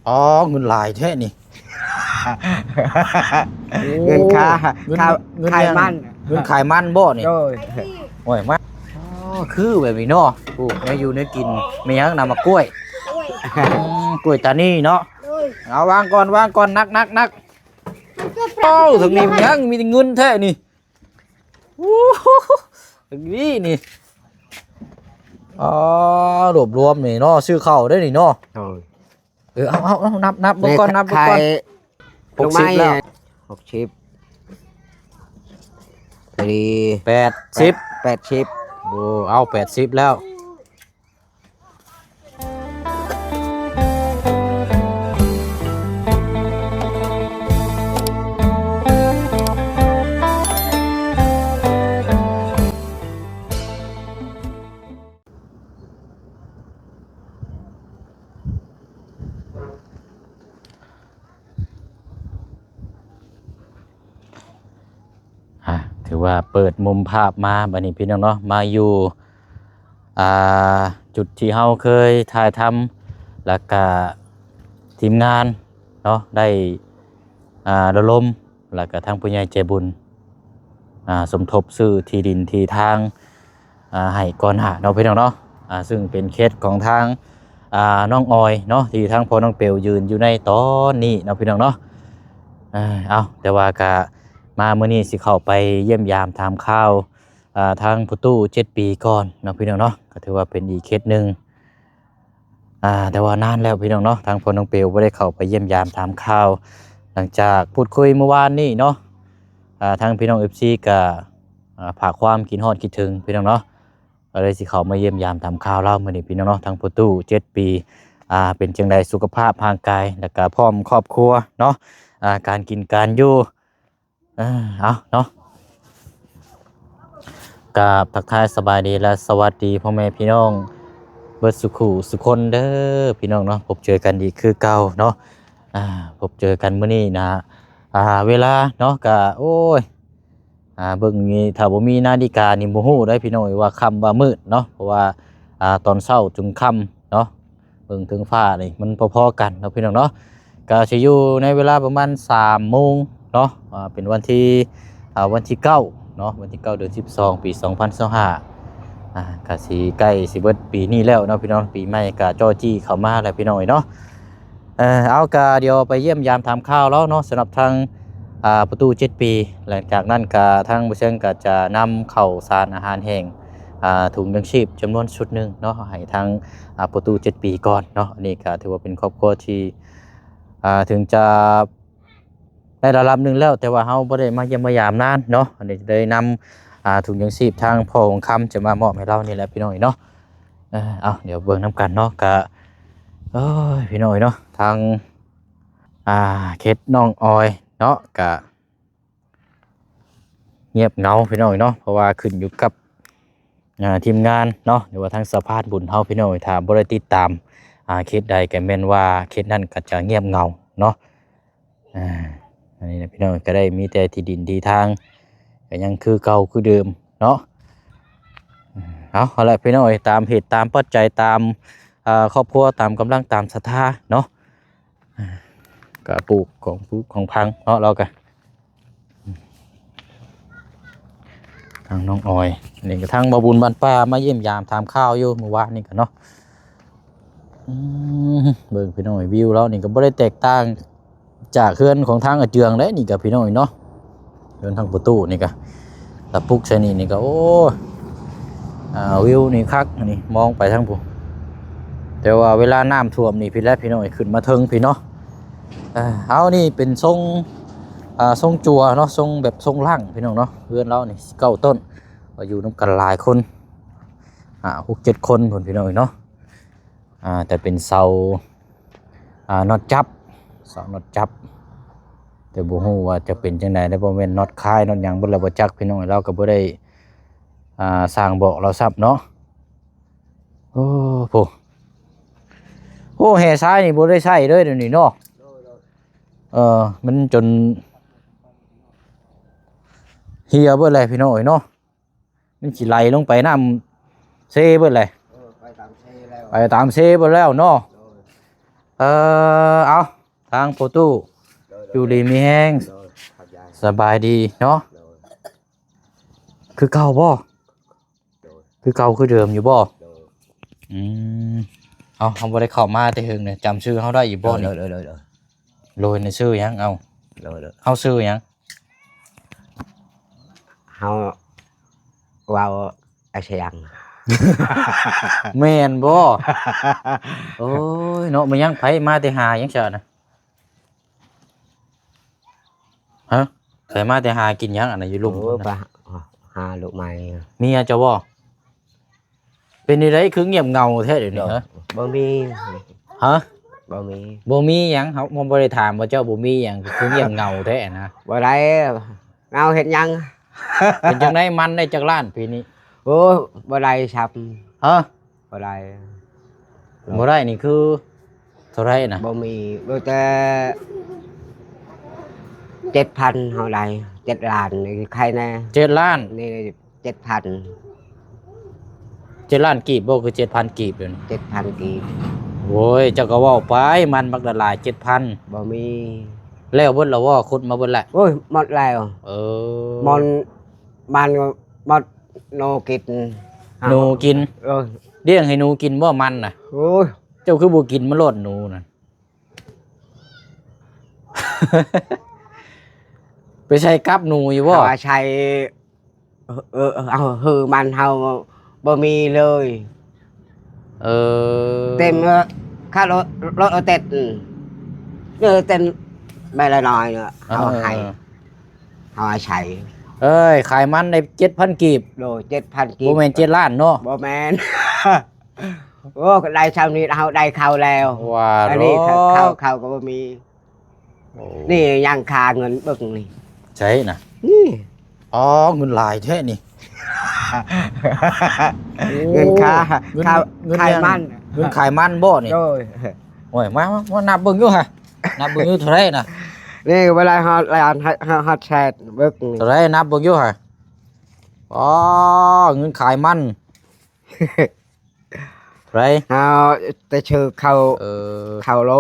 ອໍ ເງິນຫຼາຍແທ້ນີ້. ໂອ້ ເງິນຄ່າ ເງິນ ຄ່າ ເງິນ ຂາຍມັນ ເງິນຂາຍມັນບໍ່ນີ້? ໂດຍ. ໂອ້ຍ ມາ ອໍ ຄືແບບນີ້ເນາະ. ໂອ້ ແນວຢູ່ແນວກິນ ແມ່ນຫຍັງນຳ ໝາກກ້ວຍ? ອືມ ກ້ວຍຕານີເນາະ. ໂດຍ. ເອົາ ວາງກ່ອນ ວາງກ່ອນ ໜັກໆໆ. ໂອ້ ເທິງນີ້ແມ່ນຫຍັງ ມີແຕ່ເງິນແທ້ນີ້. ໂອ້ ເທິງນີ້ນີ້ ອໍ ລວບລວມນີ້ເນາະ ຊື້ເຂົ້າໄດ້ນີ້ເນາະ. ໂດຍ. ເອີ ເອົາໆໆ ນັບໆເບິ່ງກ່ອນ ນັບເບິ່ງກ່ອນ. ຫົກສິບແລ້ວ ຫົກສິບ ພໍດີ ແປດສິບ ແປດສິບ. ໂອ້ ເອົາ ແປດສິບແລ້ວ. ອ່າ ຖືວ່າເປີດມຸມພາບມາ ບັດນີ້ພີ່ນ້ອງເນາະ ມາຢູ່ ອ່າ ຈຸດທີ່ເຮົາເຄີຍຖ່າຍທຳ ແລ້ວກະທີມງານເນາະ ໄດ້ ອ່າ ລະດົມ ແລ້ວກະທາງຜູ້ໃຫຍ່ໃຈບຸນ ອ່າ ສົມທົບຊື້ທີ່ດິນທີ່ທາງ ອ່າ ໃຫ້ກ່ອນໜ້າເນາະ ພີ່ນ້ອງເນາະ. ອ່າ ຊຶ່ງເປັນເຂດຂອງທາງ ອ່າ ນ້ອງອອຍເນາະ ທີ່ທາງພໍ່ນ້ອງເປວຢືນຢູ່ໃນຕອນນີ້ເນາະ ພີ່ນ້ອງເນາະ. ເອີ ເອົາ ແຕ່ວ່າກະມາມື້ນີ້ຊິເຂົ້າໄປຢ້ຽມຢາມຖາມຂ່າວ ອ່າ ທາງພໍ່ຕູ້ເຈັດປີກ່ອນເນາະ ພີ່ນ້ອງເນາະ. ກໍຖືວ່າເປັນອີກເຂດໜຶ່ງ ອ່າ ແຕ່ວ່ານານແລ້ວ ພີ່ນ້ອງເນາະ ທາງພໍ່ນ້ອງເປວບໍ່ໄດ້ເຂົ້າໄປຢ້ຽມຢາມຖາມຂ່າວ ຫຼັງຈາກພູດຄຸຍມື້ວານນີ້ເນາະ. ອ່າ ທາງພີ່ນ້ອງເອັຟຊີກໍ ອ່າ ຝາກຄວາມຄິດຮອດຄິດເຖິງ ພີ່ນ້ອງເນາະ ກໍເລີຍຊິເຂົ້າມາຢ້ຽມຢາມຖາມຂ່າວລາວມື້ນີ້ ພີ່ນ້ອງເນາະ. ທາງພໍ່ຕູ້ເຈັດປີ ອ່າ ເປັນຈັ່ງໃດ ສຸຂະພາບຮ່າງກາຍ ແລ້ວກໍພ້ອມຄອບຄົວເນາະ ອ່າ ການກິນການຢູ່. ເອີ ເອົາເນາະ ກາບທັກທາຍສະບາຍດີ ແລະ ສະຫວັດດີພໍ່ແມ່ພີ່ນ້ອງເບິດສູ່ຄູ່ສູ່ຄົນເດີ ພີ່ນ້ອງເນາະ. ພົບເຈີກັນອີກຄືເກົ່າເນາະ ອ່າ ພົບເຈີກັນມື້ນີ້ນະ ອ່າ ເວລາເນາະ ກະ ໂອ້ຍ ອ່າ ເບິ່ງນີ້ ຖ້າບໍ່ມີນາฬิການີ້ ບໍ່ຮູ້ໄດ໋ ພີ່ນ້ອງເອີຍ ວ່າຄ່ຳວ່າມືດເນາະ ເພາະວ່າ ອ່າ ຕອນເຊົ້າຈຶ່ງຄ່ຳເນາະ. ເບິ່ງເທິງຟ້ານີ້ມັນພໍໆກັນເນາະ ພີ່ນ້ອງເນາະ. ກະຊິຢູ່ໃນເວລາປະມານສາມໂມງເນາະ ອ່າ ເປັນວັນທີ ອ່າ ວັນທີເກົ້າເນາະ ວັນທີເກົ້າ ເດືອນສິບສອງ ປີສອງພັນຊາວຫ້າ ອ່າ ກະຊິໃກ້ຊິເບິດປີນີ້ແລ້ວເນາະ ພີ່ນ້ອງ. ປີໃໝ່ກະຈໍ້ຈີ້ເຂົ້າມາແລ້ວ ພີ່ນ້ອງເອີຍເນາະ. ເອີ ເອົາ ກະດຽວໄປຢ້ຽມຢາມຖາມຂ່າວລາວເນາະ ສຳລັບທາງ ອ່າ ປະຕູເຈັດປີ. ຫຼັງຈາກນັ້ນກະທາງບໍ່ເຊີງກະຈະນຳເຂົ້າສານອາຫານແຫ້ງ ອ່າ ຖົງຍັງຊີບຈຳນວນຊຸດໜຶ່ງເນາະ ໃຫ້ທາງ ອ່າ ປະຕູເຈັດປີກ່ອນເນາະ. ອັນນີ້ກະຖືວ່າເປັນຄອບຄົວທີ່ ອ່າ ເຖິງຈະໄດ້ລະດັບໜຶ່ງແລ້ວ ແຕ່ວ່າເຮົາບໍ່ໄດ້ມາຢ້ຽມມາຢາມນານເນາະ. ອັນນີ້ໄດ້ນຳ ອ່າ ຖົງຍັງຊີບທາງພໍ່ຫອງຄຳຈະມາມອບໃຫ້ລາວນີ້ແຫຼະ ພີ່ນ້ອງເອີຍເນາະ. ເອີ ເອົາ ດຽວເບິ່ງນຳກັນເນາະ. ກະ ໂອ້ຍ ພີ່ນ້ອງເອີຍເນາະ ທາງ ອ່າ ເຂດນ້ອງອອຍເນາະ ກະງຽບເຫງົາ ພີ່ນ້ອງເອີຍເນາະ ເພາະວ່າຂຶ້ນຢູ່ກັບ ອ່າ ທີມງານເນາະ ຫຼືວ່າທາງສະພານບຸນເຮົາ ພີ່ນ້ອງເອີຍ. ຖ້າບໍ່ໄດ້ຕິດຕາມ ອ່າ ເຂດໃດ ກະແມ່ນວ່າເຂດນັ້ນກະຈະງຽບເຫງົາເນາະ. ອ່າ ອັນນີ້ນະ ພີ່ນ້ອງ ກະໄດ້ມີແຕ່ທີ່ດິນທີ່ທາງ ກະຍັງຄືເກົ່າຄືເດີມເນາະ. ເອົາ ເອົາລະ ພີ່ນ້ອງເອີຍ ຕາມເຫດຕາມປັດໄຈ ຕາມ ອ່າ ຄອບຄົວ ຕາມກຳລັງ ຕາມສັດທາເນາະ. ກະປູກຂອງຜູກຂອງຜັງເນາະ ລາວກະ ທາງນ້ອງອອຍ ນີ້ກະທາງບ່າວບຸນບ້ານປ່າມາຢ້ຽມຢາມຖາມຂ່າວຢູ່ມື້ວານນີ້ກະເນາະ. ອືມ ເບິ່ງ ພີ່ນ້ອງເອີຍ ວິວລາວນີ້ກະບໍ່ໄດ້ແຕກຕ່າງຈາກເຮືອນຂອງທາງອາເຈືອງເດ້ ນີ້ກະ ພີ່ນ້ອງເອີຍເນາະ. ເຮືອນທາງປະຕູນີ້ກະ ຕາປຸກໃສ່ນີ້ ນີ້ກະ ໂອ້ ອ່າ ວິວນີ້ຄັກ ນີ້ມອງໄປທາງພຸ້ນ. ແຕ່ວ່າເວລານ້ຳຖ້ວມນີ້ພີ້ແຫຼະ ພີ່ນ້ອງເອີຍ ຂຶ້ນມາເທິງພີ້ເນາະ. ເອີ ເຮົານີ້ເປັນຊົງ ອ່າ ຊົງຈົວເນາະ ຊົງແບບຊົງຫຼັງ ພີ່ນ້ອງເນາະ. ເຮືອນລາວນີ້ເກົ້າຕົ້ນ ກໍຢູ່ນຳກັນຫຼາຍຄົນ ຫ້າ ຫົກ ເຈັດ ຄົນພຸ້ນ ພີ່ນ້ອງເອີຍເນາະ. ອ່າ ແຕ່ເປັນເສົາ ອ່າ ນັອດຈັບ ເສົານັອດຈັບ ແຕ່ບໍ່ຮູ້ວ່າຈະເປັນຈັ່ງໃດ ແລະ ບໍ່ແມ່ນນັອດຄາຍນັອດຫຍັງເບິດແລ້ວບໍ່ຈັກ ພີ່ນ້ອງ. ລາວກໍບໍ່ໄດ້ ອ່າ ສ້າງບອກລາວຊ້ຳເນາະ. ໂອ້ ໂພ ໂອ້ ແຮ່ຊາຍນີ້ບໍ່ໄດ້ໃຊ້ເລີຍດຽວນີ້ເນາະ. ເອີ ມັນຈົນເຫ່ຍເບິດແລ້ວ ພີ່ນ້ອງເອີຍເນາະ. ມັນຊິໄຫຼລົງໄປນ້ຳເຊເບິດແຫຼະ. ເອີ ໄປຕາມເຊແລ້ວ ໄປຕາມເຊເບິດແລ້ວເນາະ. ໂດຍ. ອີ ເອົາ ທາງພໍ່ຕູ້ ໂດຍ ຢູ່ດີມີແຮງ ໂດຍ ຂອບໃຈ ສະບາຍດີເນາະ ໂດຍ ຄືເກົ່າບໍ່? ໂດຍ ຄືເກົ່າຄືເດີມຢູ່ບໍ່? ໂດຍ ອືມ ເອົາ ເຮົາບໍ່ໄດ້ເຂົ້າມາແຕ່ເຫິງເລີຍ ຈຳຊື່ເຮົາໄດ້ຢູ່ບໍ່ນີ້? ໂດຍ ໂດຍ ໂດຍ ໂດຍ ໂດຍ ນີ້ຊື່ຫຍັງ? ເອົາ ໂດຍ ໂດຍ ເຮົາຊື່ຫຍັງ? ເຮົາເວົ້າອາສະຫຍັງ? ແມ່ນບໍ່? ໂອ້ຍເນາະ ມາຍັງ ໃຜມາແຕ່ຫາຫຍັງຊະນະ? ຮະ? ໃຜມາແຕ່ຫາກິນຫຍັງອັນນັ້ນຢູ່ລຸ່ມ? ໂອ້ ພຸ້ນນະ ໄປຫາລູກໃໝ່ ເມຍເຈົ້າບໍ່? ເປັນຈັ່ງໃດຄືງຽບເຫງົາແທ້ດຽວນີ້? ໂດຍ ຮະ? ບໍ່ມີ ຮະ? ບໍ່ມີ ບໍ່ມີຫຍັງ ເຮົາບໍ່ໄດ້ຖາມວ່າເຈົ້າບໍ່ມີຫຍັງ ຄືງຽບເຫງົາແທ້ນະ? ບໍ່ໄດ້ ເຫງົາເຮັດຫຍັງ? ເປັນຈັ່ງໃດ ມັນໄດ້ຈັກລ້ານປີນີ້? ໂອ້ ບໍ່ໄດ້ຊ້ຳ ຮະ? ບໍ່ໄດ້ ບໍ່ໄດ້ນີ້ຄືເທົ່າໃດນະ? ບໍ່ມີ ມີແຕ່ເຈັດພັນ ເຮົາໄດ້ເຈັດລ້ານ ນີ້ໃຄແນ່ ເຈັດລ້ານ ນີ້ເຈັດພັນ ເຈັດລ້ານກີບບໍ່ ຄືເຈັດພັນກີບເດ? ເຈັດພັນກີບ ໂອ້ຍ ເຈົ້າກໍເວົ້າໄປ ມັນບັກຫຼາຍໆ ເຈັດພັນ ບໍ່ມີ ແລ້ວເບິດແລ້ວບໍ່? ຂຸດມາເບິດແລ້ວ? ໂອ້ຍ ໝົດແລ້ວ ເອີ ມັນ ມັນກໍໝົດ ໜູກິນ ໜູກິນ ເອີ ລ້ຽງໃຫ້ໜູກິນບໍ່ມັນນະ? ໂອ້ຍ ເຈົ້າຄືບໍ່ກິນມັນໂລດໜູນະ? ໄປໃສ່ກັບໜູຢູ່ບໍ່? ເຮົາໃສ່ ເອີ ເຮົາ ເຮົາມັນເຮົາບໍ່ມີເລີຍ ເອີ ເຕັມ ເອີ ຄ່າລົດ ລົດເອົາເຕັດ ເອີ ເຕັມໃບລະໜ້ອຍເນາະ ເຮົາໃຫ້ ເອີ ເຮົາອາໄສ ເອີຍ ຂາຍມັນໄດ້ເຈັດພັນກີບ ໂດຍ ເຈັດພັນກີບ ບໍ່ແມ່ນເຈັດລ້ານເນາະ ບໍ່ແມ່ນ ໂອ້ ໄດ້ຊ່ຳນີ້ເຮົາໄດ້ເຂົ້າແລ້ວ ວ່າ ອັນນີ້ ໂລດ ເຂົ້າ ເຂົ້າກໍບໍ່ມີ ໂອ້ ນີ້ຍັງຄາເງິນເບິ່ງນີ້ ໃສນະ? ນີ້ ອໍ ເງິນຫຼາຍແທ້ນີ້ ໂອ້ ເງິນຄ່າ ເງິນ ຄ່າ ເງິນ ຂາຍມັນ ເງິນຂາຍມັນບໍ່ນີ້? ໂດຍ ໂອ້ຍ ມາ ມາ ມານັບເບິ່ງຢູ່ຫະ ນັບເບິ່ງຢູ່ເທົ່າໃດນະ? ນີ້ເວລາຮອດລ້ານ ຮອດ ຮອດແສນເບິ່ງນີ້ ເທົ່າໃດ ນັບເບິ່ງຢູ່ຫະ? ອໍ ເງິນຂາຍມັນ ເທົ່າໃດ? ເຮົາແຕ່ຊື້ເຂົ້າ ເອີ ເຂົ້າໂລ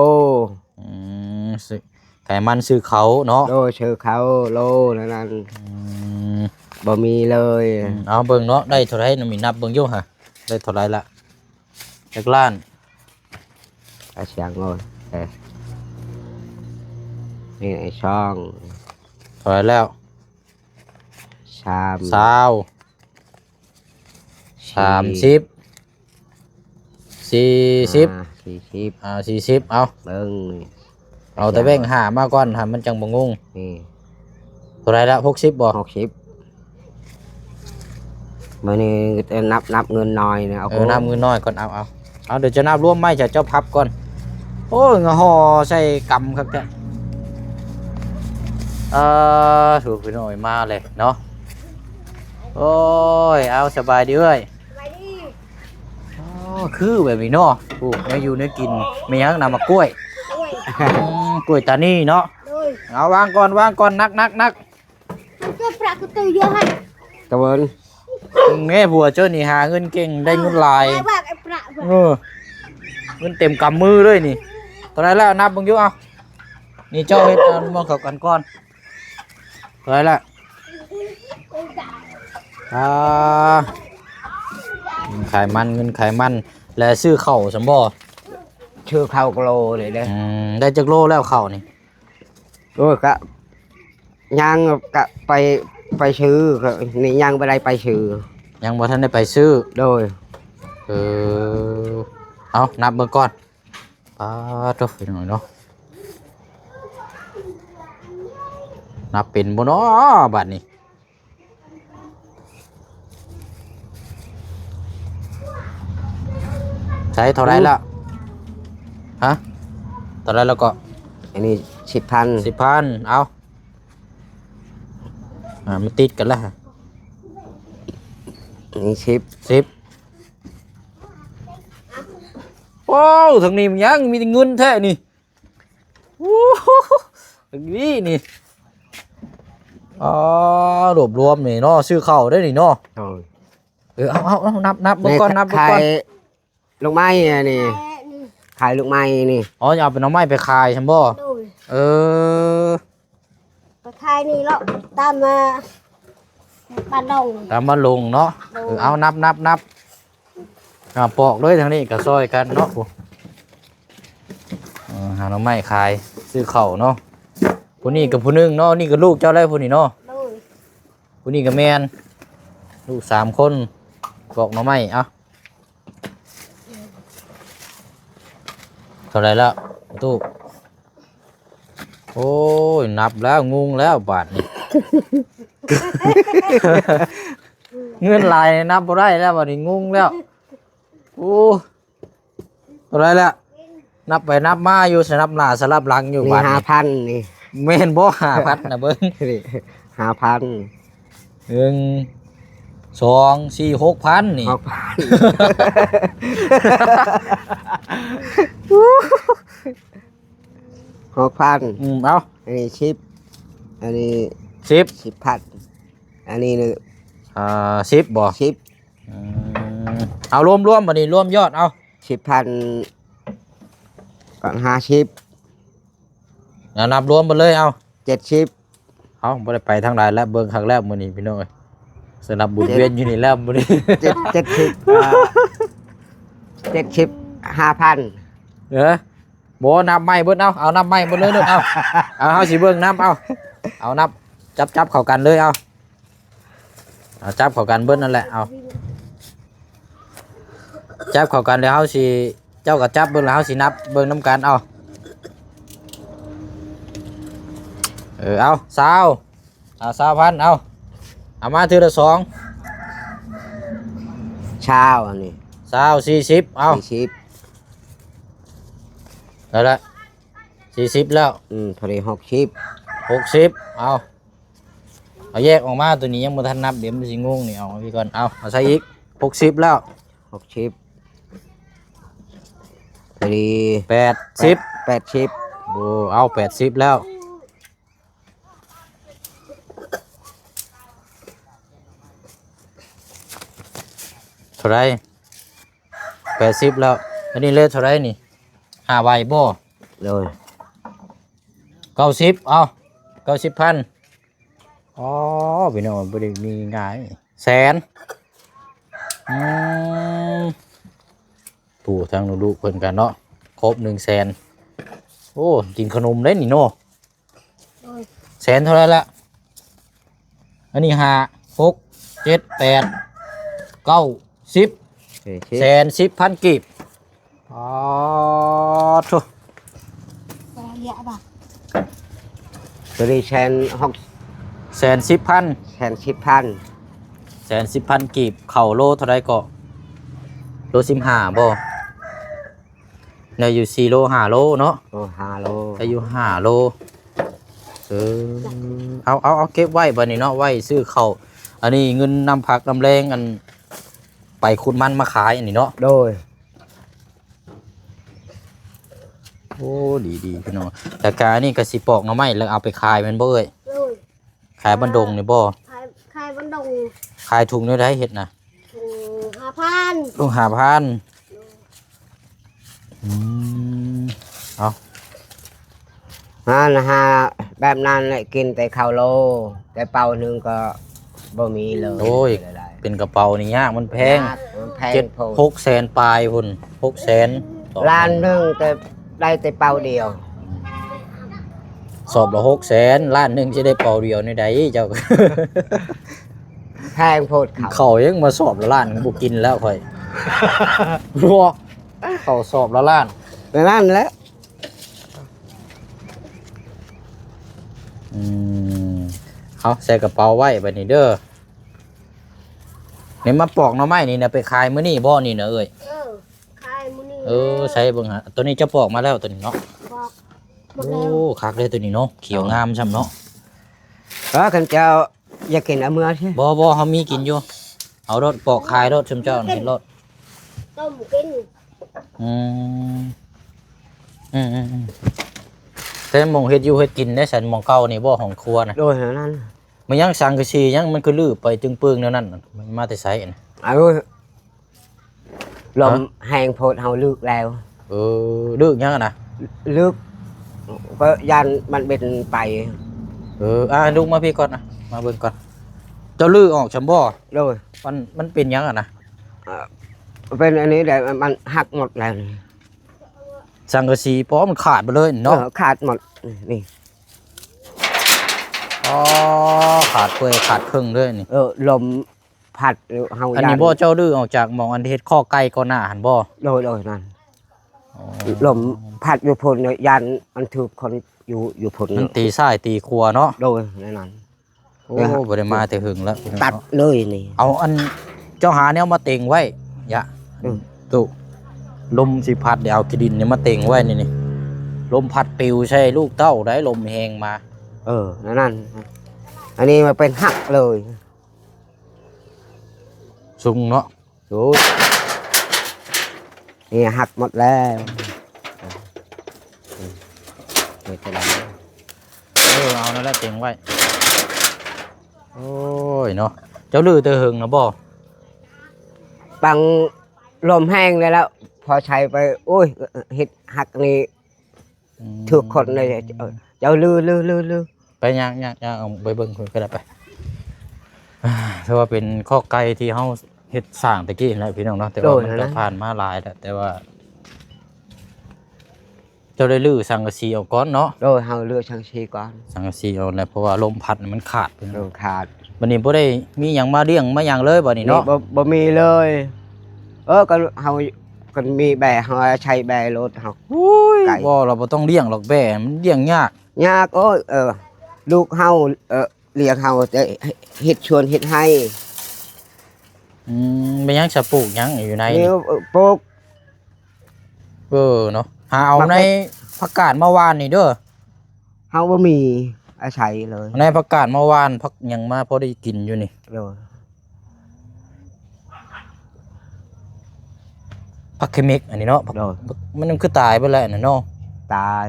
ອືມ ຊື້ ຂາຍມັນຊື້ເຂົ້າເນາະ ໂດຍ ຊື້ເຂົ້າໂລນັ້ນ ອືມ ບໍ່ມີເລີຍ ອືມ ເອົາເບິ່ງເນາະ ໄດ້ເທົ່າໃດນະ ມີນັບເບິ່ງຢູ່ຫະ ໄດ້ເທົ່າໃດລະ ຈັກລ້ານ ອາສຽງໂອ້ຍ ເອີ ນີ້ໄອ້ຊ່ອງ ເທົ່າໃດແລ້ວ? ສາມ ຊາວ ສີ່ ສາມສິບ ສີ່ສິບ ອ່າ ສີ່ສິບ ອ່າ ສີ່ສິບ ເອົາ ເບິ່ງນີ້ ເອົາແຕ່ແບງຫ້າມາກ່ອນ ຫາມັນຈັ່ງບໍ່ງົງ ນີ້ ເທົ່າໃດລະ ຫົກສິບບໍ່? ຫົກສິບ ມື້ນີ້ນັບ ນັບເງິນໜ້ອຍນະ ເອົາ ເອີ ນັບເງິນໜ້ອຍກ່ອນ ເອົາ ເອົາ ເອົາ ດຽວຈະນັບລວມໃໝ່ ຈະເຈົ້າພັບກ່ອນ ໂອ້ຍ ຫໍ່ໃສ່ກຳຄັກແທ້ ເອີ ໂອ້ ພີ່ນ້ອງເອີຍ ມາເລີຍເນາະ ໂອ້ຍ ເອົາ ສະບາຍດີເອີຍ ສະບາຍດີ ອໍ ຄືແບບນີ້ເນາະ ໂອ້ ແນວຢູ່ແນວກິນ ແມ່ນຫຍັງນະ ໝາກກ້ວຍ ກ້ວຍ ອືມ ກ້ວຍຕານີເນາະ ໂດຍ ເອົາ ວາງກ່ອນ ວາງກ່ອນ ໜັກ ໜັກ ໜັກ ມັນເກີດປະກະຕູເຍອະໃຫ້ ຕະເວີນ ແມ່ຜົວເຈົ້ານີ້ຫາເງິນເກັ່ງ ໄດ້ເງິນຫຼາຍ ຫຼາຍບາດໄອ້ປະ ເອີ ເງິນເຕັມກຳມືເລີຍນີ້ ເທົ່າໃດແລ້ວ ນັບເບິ່ງຢູ່ ເອົາ ນີ້ເຈົ້າເຮັດອັນໝອງເຂົ້າກັນກ່ອນ ເທົ່າໃດແລ້ວ? ອ່າ ເງິນຂາຍມັນ ເງິນຂາຍມັນ ແລະ ຊື້ເຂົ້າຊັ້ນບໍ່? ຊື້ເຂົ້າກິໂລນີ້ເດ້ ອືມ ໄດ້ຈັກໂລແລ້ວເຂົ້ານີ້? ໂອ້ຍ ກະ ຍັງ ກະໄປ ໄປຊື້ ກະນີ້ຍັງບໍ່ໄດ້ໄປຊື້ ຍັງບໍ່ທັນໄດ້ໄປຊື້ ໂດຍ ເອີ ເອົາ ນັບເບິ່ງກ່ອນ ປາດໂທ້ ພີ່ນ້ອງເນາະ ນັບເປັນບໍ່ເນາະບາດນີ້? ໃຊ້ເທົ່າໃດລະ? ຮະ? ເທົ່າໃດລະເກາະ? ອັນນີ້ສິບພັນ ສິບພັນ ເອົາ ອ່າ ມັນຕິດກັນລະ ອັນນີ້ສິບ ສິບ ໂອ້ ທາງນີ້ມັນຍັງມີແຕ່ເງິນແທ້ນີ້. ໂອ້ໂຫ ນີ້ ນີ້ ອໍ ລວບລວມນີ້ເນາະ ຊື້ເຂົ້າໄດ້ນີ້ເນາະ ໂດຍ ເອີ ເອົາ ເອົາ ເອົາ ນັບ ນັບເບິ່ງກ່ອນ ແມ່ ນັບເບິ່ງກ່ອນ ຂາຍລູກໄມ້ອັນນີ້ ຂ ຂາຍລູກໄມ້ນີ້. ອໍ ຈະເອົາເປັນໜໍ່ໄມ້ໄປຂາຍຊັ້ນບໍ່? ໂດຍ. ເອີ ໄປຂາຍນີ້ເລາະ ຕາມມາບ້ານດົງ ຕາມບ້ານດົງເນາະ. ໂດຍ. ເອີ ເອົາ ນັບ ນັບ ນັບ ອ່າ ປອກເລີຍ ທາງນີ້ກໍຊ່ອຍກັນເນາະ. ເອີ ຫາໜໍ່ໄມ້ຂາຍ ຊື້ເຂົ້າເນາະ. ຜູ້ນີ້ກໍຜູ້ໜຶ່ງເນາະ ນີ້ກໍລູກເຈົ້າແລ້ວ ຜູ້ນີ້ເນາະ. ໂດຍ. ຜູ້ນີ້ກໍແມ່ນ ລູກສາມຄົນ ປອກໜໍ່ໄມ້. ເອົາ ເທົ່າໃດແລ້ວຕູ້? ໂອ້ຍ ນັບແລ້ວ ງຸ່ງແລ້ວບາດນີ້ ເງິນຫຼາຍນີ້ນັບບໍ່ໄດ້ແລ້ວ ບາດນີ້ງຸ່ງແລ້ວ. ໂອ້ ເທົ່າໃດແລ້ວ? ນັບໄປນັບມາຢູ່ ສະຫຼັບໜ້າສະຫຼັບຫຼັງຢູ່. ນີ້ ບາດນີ້ ຫ້າພັນນີ້. ແມ່ນບໍ່? ຫ້າພັນນະ ເບິ່ງ ນີ້ ຫ້າພັນ. ໜຶ່ງ ສອງ ສີ່ ຫົກພັນນີ້. ຫົກພັນ ຫົກພັນ. ອືມ ເອົາ ອັນນີ້ສິບ ອັນນີ້ສິບ ສິບພັນ. ອັນນີ້ໜຶ່ງ ອ່າ ສິບບໍ່? ສິບ. ອືມ ເອົາລວມໆ ບັດນີ້ລວມຍອດເອົາ ສິບພັນ ກັບຫ້າສິບ. ເອົາ ນັບລວມເບິດເລີຍ ເອົາ ເຈັດສິບ. ເອົາ ບໍ່ໄດ້ໄປທາງໃດແລ້ວ ເບິ່ງຄັກແລ້ວມື້ນີ້ພີ່ນ້ອງເອີຍ ສະຫຼັບໝູນວຽນຢູ່ນີ້ແລ້ວມື້ນີ້. ເຈັດ ເຈັດສິບ ເອີ ເຈັດສິບຫ້າພັນ. ເອີ ບໍ່ ນັບໃໝ່ເບິດ ເອົາ ເອົາ ນັບໃໝ່ເບິດເລີຍ ເອົາ ເອົາ ເຮົາຊິເບິ່ງນຳ ເອົາ ເອົາ ນັບ ຈັບ ຈັບເຂົ້າກັນເລີຍ ເອົາ ເອົາ ຈັບເຂົ້າກັນເບິດນັ້ນແຫຼະ ເອົາ ຈັບເຂົ້າກັນ ແລ້ວເຮົາຊິ ເຈົ້າກໍຈັບເບິ່ງ ແລ້ວເຮົາຊິນັບເບິ່ງນຳກັນ ເອົາ ເອີ ເອົາ ຊາວ ເອົາ ຊາວພັນ ເອົາ ເອົາມາເທື່ອລະສອງ ຊາວ ອັນນີ້ ຊາວ ສີ່ສິບ ເອົາ ສີ່ສິບ ໄດ້ລະ ສີ່ສິບແລ້ວ ອືມ ພໍດີ ຫົກສິບ ຫົກສິບ ເອົາ ເອົາແຍກອອກມາ ໂຕນີ້ຍັງບໍ່ທັນນັບ ດຽວມັນຊິງົງນີ້ ເອົາມາພີ້ກ່ອນ ເອົາ ເອົາໃສ່ອີກ ຫົກສິບແລ້ວ ຫົກສິບ ພໍດີ ແປດສິບ ແປດສິບ ໂອ້ ເອົາ ແປດສິບແລ້ວ ເທົ່າໃດ? ແປດສິບແລ້ວ ອັນນີ້ເລດເທົ່າໃດນີ້? ຫ້າໃບບໍ່? ໂດຍ ເກົ້າສິບ ເອົາ ເກົ້າສິບພັນ ອໍ ພີ່ນ້ອງ ບໍ່ໄດ້ມີງ່າຍ ແສນ ອືມ ຜູ້ທາງລູກໆເພິ່ນກັນເນາະ ຄົບໜຶ່ງແສນ ໂອ້ ກິນຂະໜົມເດ້ນີ້ເນາະ ໂດຍ ແສນເທົ່າໃດລະ? ອັນນີ້ ຫ້າ ຫົກ ເຈັດ ແປດ ເກົ້າ ສິບ ສີ່ສິບ ແສນສິບພັນກີບ ອໍ ໂທ້ ໂຕນີ້ແສນຫົກ ແສນສິບພັນ ແສນສິບພັນ ແສນສິບພັນກີບ ເຂົ້າໂລເທົ່າໃດເກາະ? ໂລສິບຫ້າບໍ່? ໄດ້ຢູ່ສີ່ໂລ ຫ້າໂລເນາະ ໂອ້ ຫ້າໂລ ໄດ້ຢູ່ຫ້າໂລ ເອີ ເອົາ ເອົາ ເອົາເກັບໄວ້ບັດນີ້ເນາະ ໄວ້ຊື້ເຂົ້າ ອັນນີ້ເງິນນຳພັກນຳແຮງ ອັນ ໄປຂຸດມັນມາຂາຍອັນນີ້ເນາະ ໂດຍ ໂອ້ ດີໆ ພີ່ນ້ອງ ແລ້ວກະອັນນີ້ກະຊິປອກໜໍ່ໄມ້ ແລ້ວເອົາໄປຂາຍແມ່ນບໍ່ເອີຍ? ໂດຍ ຂາຍບ້ານດົງນີ້ບໍ່? ຂາຍ ຂາຍບ້ານດົງ ຂາຍຖົງແນວໃດເຮັດນະ? ຖົງຫ້າພັນ ຖົງຫ້າພັນ ອືມ ເອົາ ຫາ ຫາແບບນັ້ນແຫຼະ ກິນແຕ່ເຂົ້າໂລ ແຕ່ເປົາໜຶ່ງກໍບໍ່ມີເລີຍ ໂອ້ຍ ເປັນກະເປົານີ້ຍາກ ມັນແພງ ຍາກ ມັນແພງ ເຈັດ ໂພດ ຫົກແສນປາຍພຸ້ນ ຫົກແສນ ລ້ານໜຶ່ງ ແຕ່ໄດ້ແຕ່ເປົາດຽວ ສອບລະຫົກແສນ ລ້ານໜຶ່ງຊິໄດ້ເປົາດຽວແນວໃດເຈົ້າ ແພງໂພດເຂົ້າ ເຂົ້າຍັງມາສອບລະລ້ານ ບໍ່ກິນແລ້ວຂ້ອຍ ເຂົ້າສອບລະລ້ານ ແບບນັ້ນແຫຼະ ອືມ ເອົາໃສ່ກະເປົາໄວ້ບັດນີ້ເດີ ນີ້ມາປອກໜໍ່ໄມ້ນີ້ນະ ໄປຂາຍມື້ນີ້ບໍ່ນີ້ນະເອີຍ? ເອີ ຂາຍມື້ນີ້ ເອີ ໃສ່ເບິ່ງຫາ ໂຕນີ້ເຈົ້າປອກມາແລ້ວໂຕນີ້ເນາະ ປອກໝົດແລ້ວ ໂອ້ ຄັກເລີຍໂຕນີ້ເນາະ ຂຽວງາມຊ້ຳເນາະ ເອີ ຄັນເຈົ້າ ຢາກກິນເອົາເມືອຊິ ບໍ່ ບໍ່ ເຮົາມີກິນຢູ່ ເອົາໂລດ ປອກຂາຍໂລດ ຊຸມເຈົ້ານີ້ໂລດ ຕົ້ມກິນ ອືມ ອືມໆໆ ແຕ່ໝ່ອງເຮັດຢູ່ເຮັດກິນໄດ້ຊັ້ນ ໝ່ອງເກົ່ານີ້ບໍ່ ຫ້ອງຄົວນະ? ໂດຍ ຫັ້ນນັ້ນ ມັນຍັງສັງກະສີຫຍັງ ມັນຄືລືບໄປຈຶ່ງປຶ້ງແນວນັ້ນ ມັນມາແຕ່ໃສອັນ? ເອົາ ລົມ ຮະ? ແຮງໂພດ ເຮົາລຶກແລ້ວ ເອີ ລຶກຫຍັງຫັ້ນນະ? ລຶກ ກໍຢ້ານມັນເປັນໄປ. ເອີ ອ່າ ລຸກມາພີ້ກ່ອນນະ ມາເບິ່ງກ່ອນ. ເຈົ້າຮື້ອອກຊັ້ນບໍ່? ໂດຍ. ມັນ ມັນເປັນຫຍັງຫັ້ນນະ? ເອີ ເປັນອັນນີ້ແຫຼະ ມັນ ມັນຫັກໝົດແລ້ວນີ້. ສັງກະສີປ້ອມມັນຂາດໄປເລີຍເນາະ? ເອີ ຂາດໝົດນີ້. ອໍ ຂາດເປື່ອຍຂາດເຄິ່ງເລີຍນີ້. ເອີ ລົມພັດ ເຮົາ ອັນນີ້ບໍ່ ຢ້ານ ເຈົ້າຮື້ອອກຈາກໝ່ອງອັນເຮັດຄອກໄກ່ກ່ອນໜ້າຫັ້ນບໍ່? ໂດຍໆ ນັ້ນ. ອໍ ລົມພັດຢູ່ພຸ້ນ ຢ້ານມັນຖືກຄົນຢູ່ ຢູ່ພຸ້ນ ມັນຕີຊ້າຍຕີຂວາເນາະ? ໂດຍ ແນວນັ້ນ. ໂອ້ ເອີ ບໍ່ໄດ້ມາແຕ່ເຫິງແລ້ວ ຕັດເລີຍນີ້. ເອົາອັນ ເຈົ້າຫາແນວມາເຕັງໄວ້ ຢະ ອືມ ຕູ້ ລົມຊິພັດ ດຽວເອົາຂີ້ດິນນີ້ມາເຕັງໄວ້ນີ້ ນີ້ ລົມພັດປິວໃສ່ລູກເຕົ້າໄດ໋ ລົມແຮງມາ. ເອີ ແນວນັ້ນ. ອັນນີ້ມັນເປັນຫັກເລີຍ. ສູງເນາະ. ໂອ້ຍ ນີ້ຫັກໝົດແລ້ວ. ເຮັດຈັ່ງໃດ? ເອີ ເອົານັ້ນແຫຼະເຕັງໄວ້. ໂອ້ຍເນາະ ເຈົ້າຮື້ແຕ່ເຫິງນະບໍ່? ບັງລົມແຮງແລ້ວ ພໍໃຊ້ໄປ ໂອ້ຍ ເຮັດຫັກນີ້ ອືມ ຖືກຄົນເລີຍ. ເອີ ເຈົ້າລື ລື ລື ລື ໄປຍ່າງ ຍ່າງ ຍ່າງອອກໄປເບິ່ງເພິ່ນກໍໄດ້ໄປ. ອ່າ ຖືວ່າເປັນຄອກໄກ່ທີ່ເຮົາເຮັດສ້າງແຕ່ກີ້ແຫຼະພີ່ນ້ອງເນາະ ແຕ່ວ່າ ໂດຍ ມັນກໍຜ່ານມາຫຼາຍແລ້ວ ແຕ່ວ່າເຈົ້າໄດ້ຮື້ສັງກະສີອອກກ່ອນເນາະ? ໂດຍ ເຮົາຮື້ສັງກະສີກ່ອນ. ສັງກະສີອອກແລ້ວ ເພາະວ່າລົມພັດມັນຂາດ ເອີ ຂາດ. ບັດນີ້ບໍ່ໄດ້ມີຫຍັງມາລ້ຽງມາຫຍັງເລີຍບັດນີ້ເນາະ? ບໍ່ ບໍ່ມີເລີຍ. ເອີ ກໍເຮົາ ຄັນມີແບ້ ເຮົາໃຊ້ແບ້ໂລດເຮົາ. ໂອ້ຍ ບໍ່ ລະບໍ່ຕ້ອງລ້ຽງດອກແບ້ ມັນລ້ຽງຍາກ. ຍາກ. ໂອ້ຍ ເອີ ລູກເຮົາ ເອີ ລ້ຽງເຮົາແຕ່ເຮັດສວນເຮັດໄຮ່. ອືມ ແມ່ນຫຍັງສະ ປູກຫຍັງຢູ່ໃນນີ້? ເອີ ປູກ ເອີເນາະ ຫາເອົາໃນຜັກກາດມາຫວ່ານນີ້ເດີ. ເຮົາບໍ່ມີອາໄສເລີຍ. ໃນຜັກກາດມາຫວ່ານ ຜັກຫຍັງມາພໍໄດ້ກິນຢູ່ນີ້. ໂດຍ. ຜັກເຄມິກອັນນີ້ເນາະ. ໂດຍ. ມັນ ມັນຄືຕາຍເບິດແລ້ວອັນນັ້ນເນາະ. ຕາຍ.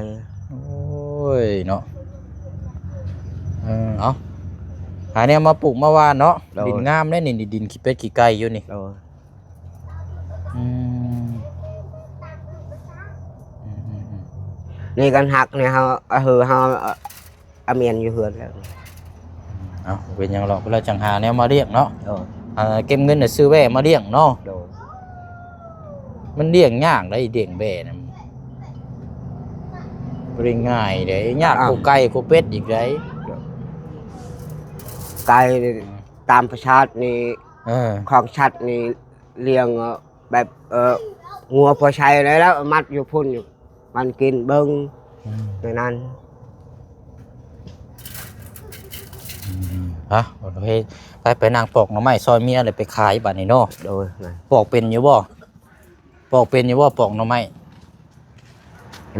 ໂອ້ຍເນາະ. ເອີ ເອົາ ຫາແນວມາປູກມາຫວ່ານເນາະ. ໂດຍ. ດິນງາມເດ້ນີ້ ດິນຂີ້ເປັດຂີ້ໄກ່ຢູ່ນີ້. ໂດຍ. ອືມ ອືມໆໆ ນີ້ກັນຫັກນີ້ເຮົາ ເອີ ເຮົາ ອາ ອາມຽນຢູ່ເຮືອນແລ້ວ. ເອົ້າ ເປັນຫຍັງດອກ ເວລາຈັ່ງຫາແນວມາລ້ຽງເນາະ. ເອີ ເອີ ເກັບເງິນ ຊື້ແບ້ມາລ້ຽງເນາະ. ໂດຍ. ມັນລ້ຽງຍາກໄດ໋ ລ້ຽງແບ້ນະ ບໍ່ໄດ້ງ່າຍເດ້ ຍາກ ອ້າວ ກວ່າໄກ່ກວ່າເປັດອີກໄດ໋. ໂດຍ. ໄກ່ ອືມ ຕາມປະຊາດນີ້ ເອີ ຂອງສັດນີ້ລ້ຽງ ແບບ ເອີ ງົວພໍໃຊ້ໄດ້ແລ້ວ ມັດຢູ່ພຸ້ນ ມັນກິນເບິ່ງ. ອືມ ແນວນັ້ນ. ອືມ ຮະ ໂອເຄ ໄປ ໄປນັ່ງປອກໜໍ່ໄມ້ຊ່ອຍເມຍ ແລ້ວໄປຂາຍບາດນີ້ເນາະ. ໂດຍ. ປອກເປັນຢູ່ບໍ່? ປອກເປັນຢູ່ບໍ່ ປອກໜໍ່ໄມ້?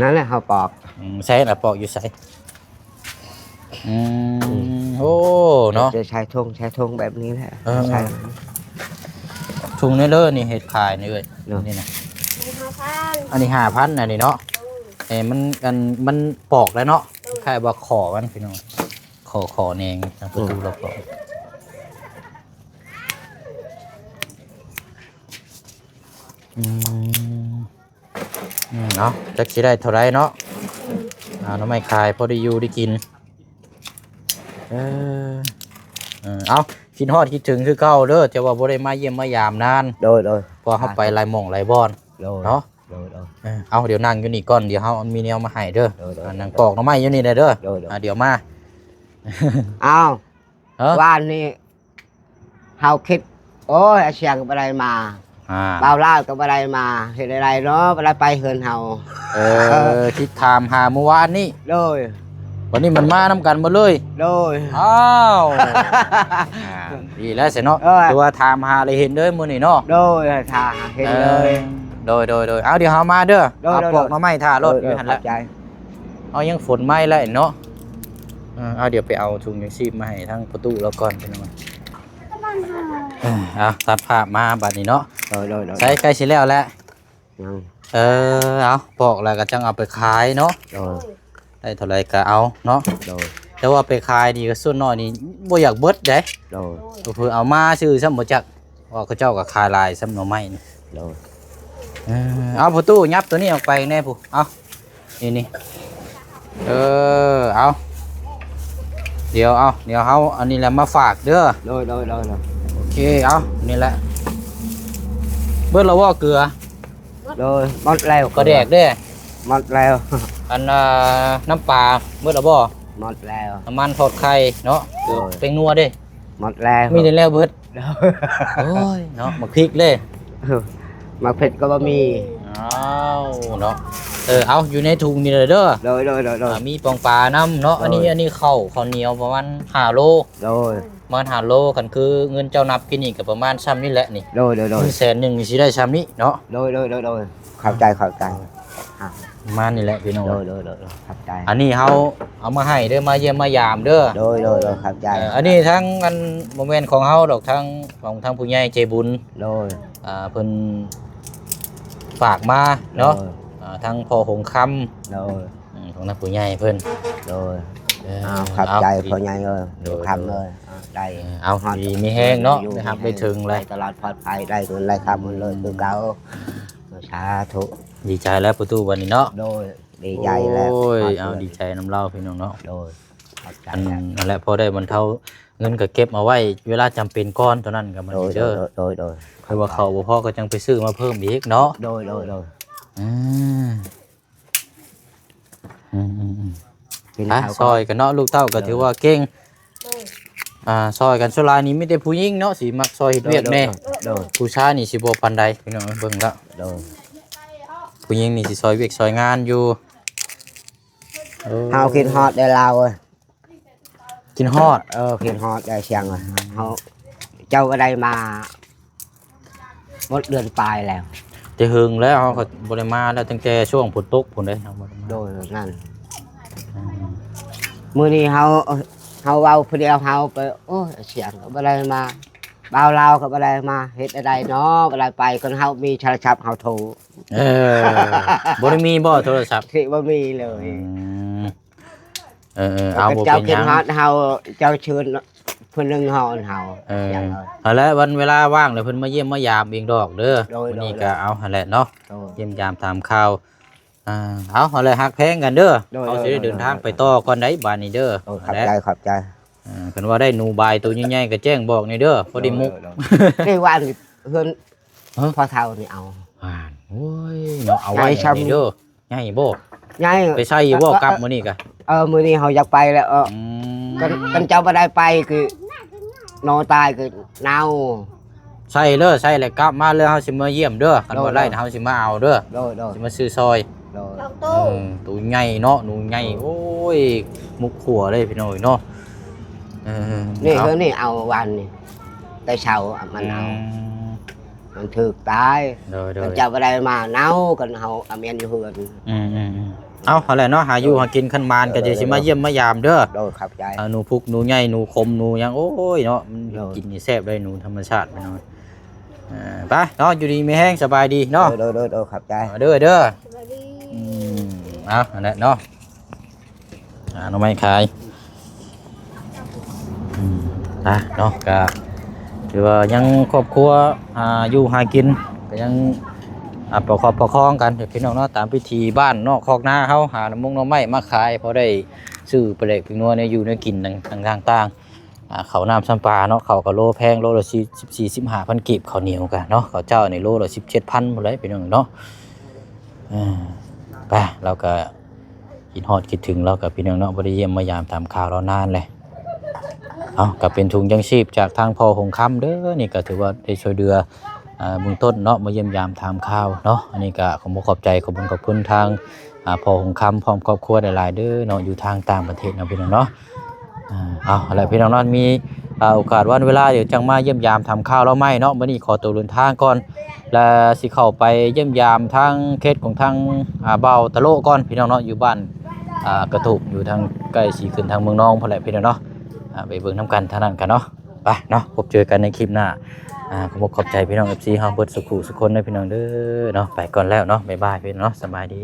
ນັ້ນແຫຼະເຮົາປອກ. ອືມ ໃສລະ ປອກຢູ່ໃສ? ອືມ ອືມ ໂອ້ ເນາະ ຈະໃສ່ຖົງ ໃສ່ຖົງແບບນີ້ແຫຼະ. ເອີ ໃສ່ ເອີ ຖົງນີ້ເລີຍ ນີ້ເຮັດຂາຍນີ້ເອີຍ. ໂດຍ. ນີ້ນະ ອັນນີ້ຫ້າພັນ ອັນນີ້ຫ້າພັນ ອັນນີ້ເນາະ. ໂດຍ. ເອີ ມັນ ອັນ ມັນປອກແລ້ວເນາະ. ໂດຍ. ຄ້າຍວ່າຂໍມັນພີ່ນ້ອງ ຂໍ ຂໍແນງ ປະຕູ ອືມ ລະປອກ. ອືມ ອືມ ເນາະ ຈັກຊິໄດ້ເທົ່າໃດເນາະ. ເອົາໜໍ່ໄມ້ຂາຍພໍໄດ້ຢູ່ໄດ້ກິນ. ເອີ ເອີ ເອົາ ຄິດຮອດຄິດເຖິງຄືເກົ່າເດີ ແຕ່ວ່າບໍ່ໄດ້ມາຢ້ຽມມາຢາມນານ. ໂດຍ ໂດຍ. ເພາະເຮົາໄປຫຼາຍໝ່ອງຫຼາຍບ່ອນ. ໂດຍ ເນາະ. ໂດຍ ໂດຍ. ເອີ ເອົາ ດຽວນັ່ງຢູ່ນີ້ກ່ອນ ດຽວເຮົາມີແນວມາໃຫ້ເດີ. ໂດຍ ໂດຍ. ອ່າ ນັ່ງປອກໜໍ່ໄມ້ຢູ່ນີ້ແຫຼະເດີ. ໂດຍ ໂດຍ. ອ່າ ດຽວມາ. ອ້າວ ເອີ ວານນີ້ ເຮົາຄິດ ໂອ້ຍ ອາຊຽງກໍບໍ່ໄດ້ມາ. ອ່າ ບ່າວລາວກໍບໍ່ໄດ້ມາ ເຮັດໃດເນາະ ບໍ່ໄດ້ໄປເຮືອນເຮົາ. ເອີ ຄິດຖາມຫາມື້ວານນີ້. ໂດຍ. ວັນນີ້ມັນມານຳກັນໝົດເລີຍ. ໂດຍ. ອ້າວ ອ່າ ດີແລ້ວຊັ້ນເນາະ. ເອີ ຖືວ່າຖາມຫາແລ້ວເຫັນເລີຍມື້ນີ້ເນາະ. ໂດຍ ຖາມເຫັນເລີຍ. ເອີ ໂດຍ ໂດຍ ໂດຍ. ເອົາ ດຽວເຮົາມາເດີ. ໂດຍ ເອົາ ໂດຍ ປອກໜໍ່ໄມ້ຖ້າໂລດ. ເອີ ຢູ່ຫັ້ນແຫຼະ. ເອີ ເຮົາຍັງຝົນໃໝ່ແລ້ວເນາະ. ເອີ ເອົາ ດຽວໄປເອົາຖົງຍັງຊີບມາໃຫ້ທາງປະຕູລາວກ່ອນ ພີ່ນ້ອງ. ເອີ ເອົາ ຕັດພາບມາບັດນີ້ເນາະ. ໂດຍ ໂດຍ ໂດຍ. ໃສ່ ໃກ້ຊິແລ້ວແລ້ວ. ຍັງ. ເອີ ເອົາ ປອກແລ້ວກໍຈັ່ງເອົາໄປຂາຍເນາະ. ໂດຍ. ໄດ້ເທົ່າໃດກໍເອົາເນາະ. ໂດຍ. ແຕ່ວ່າໄປຂາຍນີ້ກໍສ່ວນໜ້ອຍນີ້ບໍ່ຢາກເບິດເດ້. ໂດຍ. ເພື່ອເອົາມາຊື້ຊ້ຳບໍ່ຈັກ ວ່າເຂົາເຈົ້າກໍຂາຍຫຼາຍຊ້ຳໜໍ່ໄມ້ນີ້. ໂດຍ. ເອີ ເອົາ ພໍ່ຕູ້ ຫຍັບໂຕນີ້ອອກໄປແດ່ຜູ້ ເອົາ ນີ້ໆ ເອີ ເອົາ ດຽວ ເອົາ ດຽວເຮົາ ອັນນີ້ແຫຼະມາຝາກເດີ. ໂດຍ ໂດຍ ໂດຍ ໂດຍ ໂອເຄ ເອົາ ນີ້ແຫຼະ ເບິດແລ້ວບໍ່ເກືອ? ໂດຍ ໝົດແລ້ວ ປາແດກເດ້ ໝົດແລ້ວ ອັນ ອ່າ ນ້ຳປາເບິດແລ້ວບໍ່? ໝົດແລ້ວ ນ້ຳມັນທອດໄຂ່ເນາະ ໂດຍ ແປ້ງນົວເດ້? ໝົດແລ້ວ ມີແຕ່ແລ້ວເບິດ. ໂດຍ ໂອ້ຍເນາະ ໝາກພິກເດ້? ໝາກພິກກໍບໍ່ມີ. ອ້າວເນາະ ເອີ ເອົາ ຢູ່ໃນຖົງນີ້ແຫຼະເດີ. ໂດຍ ໂດຍ ໂດຍ ໂດຍ ອ່າ ມີປອງປານຳເນາະ. ໂດຍ ອັນນີ້ ອັນນີ້ເຂົ້າ ເຂົ້າໜຽວປະມານຫ້າໂລ. ໂດຍ ປະມານຫ້າໂລ. ຄັນຄືເງິນເຈົ້ານັບກິນນີ້ກໍປະມານຊ່ຳນີ້ແຫຼະນີ້. ໂດຍ ໂດຍ ໂດຍ ແສນໜຶ່ງນີ້ຊິໄດ້ຊ່ຳນີ້ເນາະ. ໂດຍ ໂດຍ ໂດຍ ໂດຍ ຂອບໃຈ ຂອບໃຈ ອ່າ ປະມານນີ້ແຫຼະພີ່ນ້ອງ. ໂດຍ ໂດຍ ໂດຍ ໂດຍ ຂອບໃຈ. ອັນນີ້ເຮົາເອົາມາໃຫ້ເດີ ມາຢ້ຽມມາຢາມເດີ. ໂດຍ ໂດຍ ໂດຍ ຂອບໃຈ. ເອີ ອັນນີ້ທັງ ອັນ ບໍ່ແມ່ນຂອງເຮົາດອກ ທັງຂອງ ທາງຜູ້ໃຫຍ່ໃຈບຸນ. ໂດຍ ອ່າ ເພິ່ນຝາກມາເນາະ. ໂດຍ ອ່າ ທາງພໍ່ຫົງຄຳ. ໂດຍ ອືມ ຂອງທາງຜູ້ໃຫຍ່ເພິ່ນ. ໂດຍ ເອີ ອ້າວ ຂອບໃຈ ເອົາ ພໍ່ໃຫຍ່ເອີຍ ໂດຍ ຄຳເອີຍ ໂດຍ ໄດ້ ເອີ ເອົາ ຢູ່ດີມີແຮງເນາະ ຢູ່ ໄດ້ຮັບໄດ້ເຖິງແຫຼະ ໄດ້ຕະຫຼອດປອດໄພ ໄດ້ເງິນໄດ້ຄຳໝົດເລີຍຄືເກົ່າ. ສາທຸ ດີໃຈແລ້ວພໍ່ຕູ້ບັດນີ້ເນາະ. ໂດຍ ດີໃຈແລ້ວ ໂອ້ຍ ເອົາ ດີໃຈນຳລາວພີ່ນ້ອງເນາະ. ໂດຍ ຂອບໃຈ ອັນນັ້ນແຫຼະ ພໍໄດ້ບັນເທົາ ເງິນກໍເກັບເອົາໄວ້ເວລາຈຳເປັນກ່ອນ ຕອນນັ້ນກໍມັນເດີ. ໂດຍ ໂດຍ ໂດຍ ໂດຍ ຄືວ່າເຂົ້າບໍ່ພໍກໍຈັ່ງໄປຊື້ມາເພີ່ມອີກເນາະ. ໂດຍ ໂດຍ ໂດຍ ອືມ ອືມໆໆ ກິນ ອ່ະ ເຂົ້າ ຊ່ອຍກັນເນາະ ລູກເຕົ້າກໍ ໂດຍ ຖືວ່າເກັ່ງ. ໂດຍ ອ່າ ຊ່ອຍກັນ ສ່ວນຫຼາຍນີ້ມີແຕ່ຜູ້ຍິງເນາະ ຊິມັກຊ່ອຍເຮັດວຽກແດ່. ໂດຍ ໂດຍ ໂດຍ ຜູ້ຊາຍນີ້ຊິບໍ່ປານໃດ ພີ່ນ້ອງເບິ່ງແລ້ວ. ໂດຍ ຜູ້ຍິງນີ້ຊິຊ່ອຍວຽກຊ່ອຍງານຢູ່. ເອີ ເຮົາຄິດຮອດແດ່ລາວເອີຍ. ຄິດຮອດ ເອີ ຄິດຮອດໄດ້ສຽງ ເຮົາ ເຈົ້າບໍ່ໄດ້ມາ ໝົດເດືອນປາຍແລ້ວ ແຕ່ເຫິງແລ້ວ ເຮົາກໍບໍ່ໄດ້ມາແລ້ວ ຕັ້ງແຕ່ຊ່ວງຝົນຕົກພຸ້ນເດ້ ເຮົາບໍ່ໄດ້ມາ. ໂດຍ ນັ້ນ ອືມ ມື້ນີ້ເຮົາ ເຮົາເວົ້າຜູ້ດຽວ ເຮົາໄປ ໂອ້ຍ ສຽງກໍບໍ່ໄດ້ມາ ບ່າວລາວກໍບໍ່ໄດ້ມາ ເຮັດແນວໃດເນາະ ບໍ່ໄດ້ໄປ ຄັນເຮົາມີໂທລະສັບເຮົາໂທ. ເອີ ບໍ່ໄດ້ມີບໍ່ໂທລະສັບ? ຊິບໍ່ມີເລີຍ. ອືມ ເອີໆ ເອົາ ບໍ່ເປັນຫຍັງ ເຈົ້າຄິດຮອດເຮົາ ເຈົ້າເຊີນຜູ້ໜຶ່ງຮອດເຮົາ. ເອີ ເອົາລະ ວັນເວລາວ່າງແລ້ວເພິ່ນມາຢ້ຽມມາຢາມອີກດອກເດີ. ໂດຍ ມື້ນີ້ ໂດຍ ກໍເອົາຫັ້ນແຫຼະເນາະ. ໂດຍ ຢ້ຽມຢາມຖາມຂ່າວ. ອ່າ ເອົາ ເອົາລະ ຮັກແພງກັນເດີ. ໂດຍ ເຮົາຊິໄດ້ ໂດຍ ເດີນທາງ ໂດຍ ໄປຕໍ່ກ່ອນໄດ໋ ບາດນີ້ເດີ. ໂດຍ ຂອບໃຈ ເອົາລະ ຂອບໃຈ. ອ່າ ຄັນວ່າໄດ້ໜູບາຍໂຕໃຫຍ່ໆ ກໍແຈ້ງບອກແດ່ເດີ ພໍໄດ້ມຸກ. ໂດຍ ໂດຍ ໂດຍ ນີ້ວ່າເຮືອນ ຮະ ພໍ່ເຖົ້ານີ້ເອົາ. ໂອ້ຍເນາະ ເອົາໄວ້ໃຫ້ເດີ. ໃຫຍ່ບໍ່? ໃຫຍ່ ໄປໃສ່ຢູ່ບໍ່ ເອີ ກັບມື້ນີ້ກະ? ເອີ ມື້ນີ້ເຮົາຢາກໄປແລ້ວ ເອີ ອືມ ຄັນ ຄັນເຈົ້າບໍ່ໄດ້ໄປຄື ໜໍຕາຍຄືເນົ່າ. ໃສ່ເດີ ໃສ່ແລ້ວກັບມາເລີຍ ເຮົາຊິມາຢ້ຽມເດີ ຄັນວ່າໄດ້ ໂດຍ ເຮົາຊິມາເອົາເດີ. ໂດຍ ໂດຍ ຊິມາຊື້ຊ່ອຍ. ໂດຍ ເອີ ໂຕໃຫຍ່ເນາະ ໜູໃຫຍ່. ໂດຍ ໂອ້ຍ ໝົກຂົວເລີຍພີ່ນ້ອງເອີຍເນາະ. ເອີ ນີ້ ເອົາ ເຮືອນນີ້ເອົາວານນີ້ ແຕ່ເຊົ້າມັນເອົາ. ອືມ ມັນຖືກຕາຍ. ໂດຍໆ ຄັນເຈົ້າບໍ່ໄດ້ມາເນົ່າ ຄັນເຮົາອາແມ່ນຢູ່ເຮືອນ. ອືມໆໆ ເອົາ ຫັ້ນແຫຼະເນາະ ຫາຢູ່ຫາກິນ ຄັນມານກໍຈະຊິມາຢ້ຽມມາຢາມເດີ. ໂດຍ ຂອບໃຈ. ເອົາ ໜູພຸກ ໜູໃຫຍ່ ໜູຂົມ ໜູຫຍັງ ໂອ້ຍເນາະ ມັນ ໂດຍ ກິນນີ້ແຊບເດ້ ໜູທຳມະຊາດພີ່ນ້ອງ. ເອີ ໄປເນາະ ຢູ່ດີມີແຮງ ສະບາຍດີເນາະ. ໂດຍໆໆ ຂອບໃຈ ເດີ ເດີ. ສະບາຍດີ. ອືມ ເອົາ ຫັ້ນແຫຼະເນາະ. ຫາໜໍ່ໄມ້ຂາຍ. ອືມ ອ່ະ ເນາະ ກະຖືວ່າຍັງຄອບຄົວ ອ່າ ຢູ່ຫາກິນ ກໍຍັງ ອ່າ ປະຄັບປະຄອງກັນ ພີ່ນ້ອງເນາະ ຕາມວິຖີບ້ານນອກຄອກນາເຮົາ ຫາໜໍ່ມົງໜໍ່ໄມ້ມາຂາຍ ພໍໄດ້ຊື້ປາແດກ ແປ້ງນົວ ແນວຢູ່ແນວກິນຕ່າງໆ ອ່າ ເຂົ້ານ້ຳຊຳປາເນາະ ເຂົ້າກໍໂລແພງ ໂລລະສິບສີ່ ສິບຫ້າພັນກີບ ເຂົ້າໜຽວກະເນາະ ເຂົ້າເຈົ້ານີ້ໂລລະສິບເຈັດພັນພຸ້ນແຫຼະ ພີ່ນ້ອງເນາະ. ເອີ ໄປ ລາວກໍ ຄິດຮອດຄິດເຖິງລາວກັບພີ່ນ້ອງເນາະ ບໍ່ໄດ້ຢ້ຽມມາຢາມຖາມຂ່າວລາວນານແຫຼະ. ເອົາ ກໍເປັນຖົງຍັງຊີບຈາກທາງພໍ່ຫົງຄຳເດີ ນີ້ກໍຖືວ່າໄດ້ຊ່ວຍເຫຼືອ ອ່າ ເບື້ອງຕົ້ນເນາະ ມາຢ້ຽມຢາມຖາມຂ່າວເນາະ. ອັນນີ້ກໍຂໍຂອບໃຈ ຂອບຄຸນ ຂອບຄຸນທາງ ອ່າ ພໍ່ຫົງຄຳ ພ້ອມຄອບຄົວຫຼາຍໆເດີເນາະ ຢູ່ທາງຕ່າງປະເທດເນາະ ພີ່ນ້ອງເນາະ. ອ່າ ເອົາ ແລ້ວພີ່ນ້ອງເນາະ ມີ ອ່າ ໂອກາດວັນເວລາ ດຽວຈັ່ງມາຢ້ຽມຢາມຖາມຂ່າວລາວໃໝ່ເນາະ. ມື້ນີ້ຂໍຕົວເດີນທາງກ່ອນ ແລະ ຊິເຂົ້າໄປຢ້ຽມຢາມທາງເຂດຂອງທາງ ອ່າ ບ່າວຕະໂລກ່ອນ ພີ່ນ້ອງເນາະ ຢູ່ບ້ານ ອ່າ ກະໂທກ ຢູ່ທາງໃກ້ຊິຂຶ້ນທາງເມືອງນອງພຸ້ນແຫຼະ ພີ່ນ້ອງເນາະ. ອ່າ ໄປເບິ່ງນຳກັນທາງນັ້ນກະເນາະ ໄປເນາະ ພົບເຈີກັນໃນຄລິບໜ້າ. ອ່າ ຂໍຂອບໃຈພີ່ນ້ອງ ເອັຟຊີ ເຮົາເບິດສຸຂູສຸຄົນເດີ ພີ່ນ້ອງເດີເນາະ. ໄປກ່ອນແລ້ວເນາະ ບາຍບາຍ ພີ່ນ້ອງເນາະ ສະບາຍດີ.